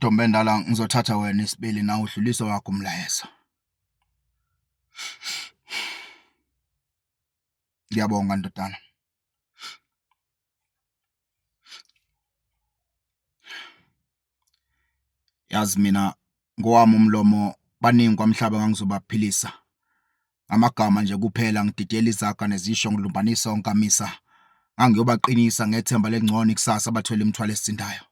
Ntombi endala ngizothatha wena isibili nawe udlulise wakho umlayezo. Ngiyabonga ndodana. Yazi mina ngowami umlomo baningi kwamhlaba ngangizobaphilisa. Ngamagama nje kuphela ngididiyela izaga nezisho ngilumbanisa onkamisa. Ngangiyobaqinisa ngethemba lengcono ikusasa bathwele imithwalo esindayo.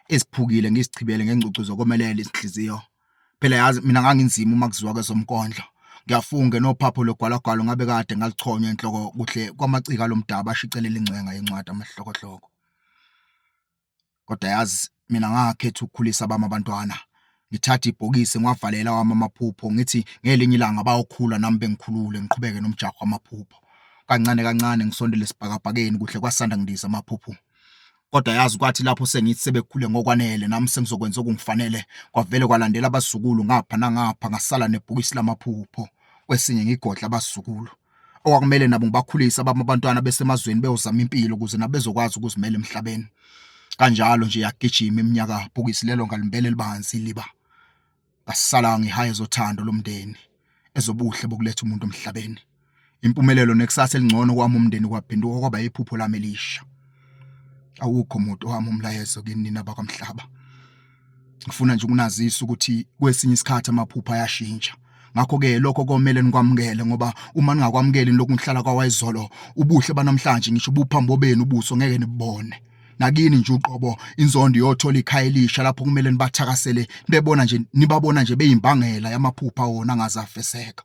Esiphukile ngisichibele ngengcucu zokomelela izinhliziyo. Phela yazi mina nganginzima uma kuziwa kwezomkondlo. Ngiyafunga nophapho lwegwalagwalo ngabe kade ngalichonywa enhloko kuhle kwamacika lomdabu ashicelela ingcwenga yencwadi amahlokohloko. Kodwa yazi mina ngakhetha ukukhulisa abami abantwana. Ngithatha ibhokisi ngiwavalela awami amaphupho ngithi ngelinye ilanga bayokhula nami bengikhulule ngiqhubeke nomjaho wamaphupho. Kancane kancane ngisondele esibhakabhakeni kuhle kwasanda ngindiza amaphupho. Kodwa yazi kwathi lapho sengithi sebekhule ngokwanele nami sengizokwenza okungifanele kwavele kwalandela abazukulu ngapha nangapha ngasala nebhokisi lamaphupho kwesinye ngigodla abazukulu. Okwakumele nabo ngibakhulise abami abantwana besemazweni beyozama impilo ukuze nabo bezokwazi ukuzimela emhlabeni. Kanjalo nje yagijima iminyaka bhokisi lelo ngalimbela elibanzi iliba. Ngasala ngihaya ezothando lomndeni, ezobuhle bokuletha umuntu emhlabeni. Impumelelo nekusasa elingcono kwami umndeni kwaphenduka kwaba iphupho lami elisha. Awukho muntu owami umlayezo kini nina bakwamhlaba. Ngifuna nje ukunazisa ukuthi kwesinye isikhathi amaphupho ayashintsha. Ngakho-ke lokho komele nikwamukele ngoba uma ningakwamukeli lokhu nihlala kwawayizolo ubuhle banamhlanje ngisho buphambi bobenu ubuso ngeke nibubone. Nakini nje uqobo inzondo iyothola ikhaya elisha lapho kumele nibathakasele nibebona nje nibabona nje beyimbangela yamaphupha wona angaze afezeka.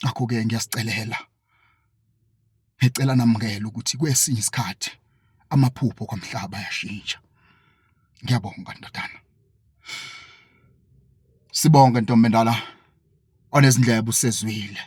Ngakho-ke ngiyasicelela ngicela namukele ukuthi kwesinye isikhathi amaphupho kwamhlaba ayashintsha. Ngiyabonga ndodana. Sibonge ntombendala onezindlebe usezwile.